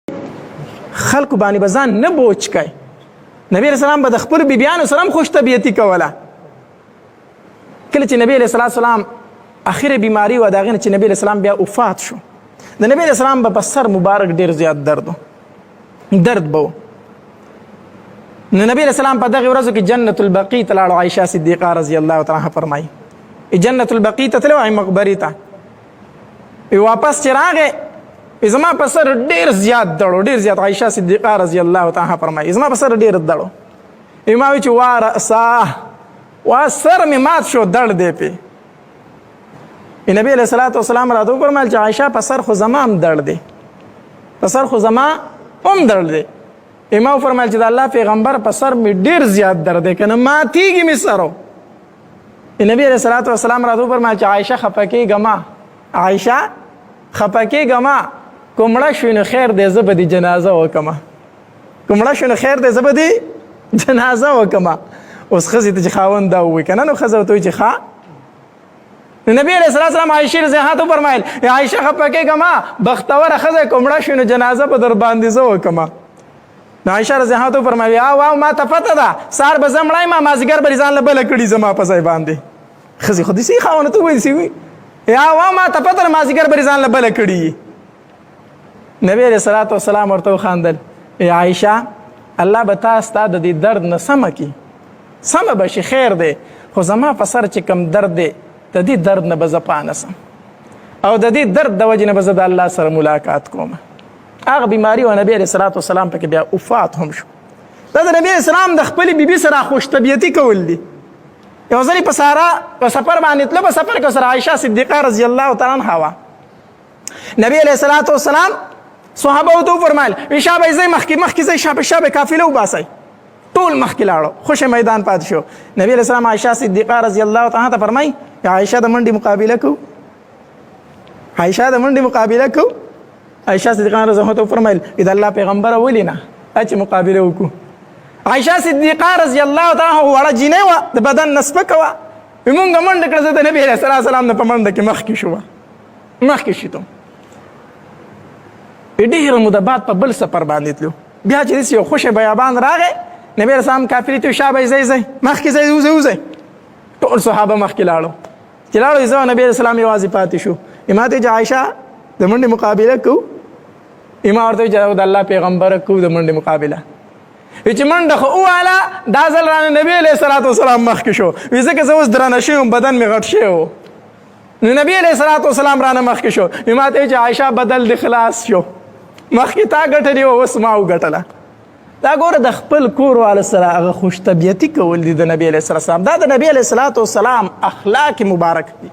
خلکو باندې به ځان نه بوج کوي. نبی علیہ السلام به د خپل بیبیانو سره هم خوش طبیعتي کوله. کله چې نبی علیہ السلام اخره بیماری و، د هغې نه چې نبی علیہ السلام بیا وفات شو، د نبی علیہ السلام به په سر مبارک ډېر زیات درد درد به. نو نبی علیہ السلام په دغه ورځو کې جنت البقیع ته لاړو. عایشه صدیقه رضی الله تعالی عنها فرمایي، جنت البقیع ته تلو، مقبرې ته واپس چې راغی، زما په سر ډیر زیات دړو، ډیر زیات. عایشه صدیقه رضی الله تعالی عنها فرمایي، زما په سر ډیر دړو. ما وی چې وا راسا، وا سر مې مات شو، دړ دی پی. نبی علیہ الصلوۃ والسلام راته وفرمایل چې عایشه، په سر خو زما هم دړ دی، په سر خو زما هم دړ دی. امام فرمایل چې د الله پیغمبر، په سر می ډیر زیات درد دی، کنه ماتیږي می سرو. نبی علیہ الصلوۃ والسلام راته فرمایل چې عایشه، خفه کېږه ما، عایشه، خفه کېږه ما، کومړه شو نو خیر دی، زه به دې جنازه وکم. کومړه شو نو خیر دی، زه به دې جنازه وکم. اوس ښځې ته چې خاوند دا ووایي که نه، نو ښځه ورته وایي چې ښه. نبی علیہ الصلوۃ والسلام عائشہ رضی الله عنها فرمایل، عائشہ، خپه کېږه ما، بختوره ښځه، کومړه شو نو جنازه به در باندې زه وکم. نو عائشہ رضی الله عنها فرمایل، یا واو، ما ته پته ده، سار به زه مړی ما، مازیګر به ځان له بله کړي زما په ځای باندې. ښځې خو دې سي خاوند ته وایي سي، یا واو، ما ته پته ده، مازیګر به ځان له بله کړي. نبی علیہ الصلوۃ والسلام ورته وخاندل، عائشہ، الله به تاسو ته د دې درد نه سمه کی، سمه به شي، خیر دی، خو زما په سر چې کم درد دی، د دې درد نه به زه پانه سم او د دې درد د وجې نه به زه د الله سره ملاقات کوم. هغه بیماری او نبی علیہ الصلوۃ والسلام پکې بیا وفات هم شو. دا د نبی اسلام د خپل بیبي سره خوش طبیعتي کول دي. یو ځل په سارا په سفر باندې تل، په سفر کې سره عائشه صدیقه رضی الله تعالی عنها وا. نبی علیہ الصلوۃ والسلام صحابه ته فرمایل، شابه زې مخکې مخکې زې، شابه شابه قافله وباسئ. ټول مخکې لاړو، خوش میدان پات شو. نبی علیہ السلام عائشه صدیقه رضی الله تعالی عنها ته فرمای، عائشه، د منډي مقابله کو، عائشه، د منډي مقابله کو. عائشه صدیقه رضی الله عنها فرمایل، اذا الله پیغمبر، ولینا اچ مقابله وکړو؟ عائشه صدیقه رضی الله تعالی عنها وړه جینۍ وه، د بدن نسپکه وه. مونږ منډه کړه، زه د نبی علیه السلام نه په منډه کې مخکې شو، مخکې شتم. ډېره موده بعد په بل سفر باندې تلو، بیا چې داسې یو خوشې بیابان راغی، نبی علیه السلام کافري ته، شابه ځئ ځئ، مخکې ځئ، وځئ وځئ. ټول صحابه مخکې لاړو. چې لاړو، زه نبی علیه السلام یوازې پاتې شو. ما ته چې عایشه، د منډې مقابله کو؟ ما ورته چې د الله پیغمبر، کو د منډې مقابله. چې منډه خو واله، دا ځل رانه نبی علیه الصلاة والسلام مخکې شو، ځکه زه اوس درنه شوم، بدن مې غټ شوی. نو نبی علیہ الصلوۃ والسلام رانه مخکې شو. ما ته چې عائشه، بدل د خلاص شو، مخکې تا ګټلې و، اوس ما وګټله. دا ګوره، د خپل کور والا سره هغه خوش طبیعتي کول دي د نبی علیہ السلام. دا د نبی علیہ الصلوۃ والسلام اخلاق مبارک دي.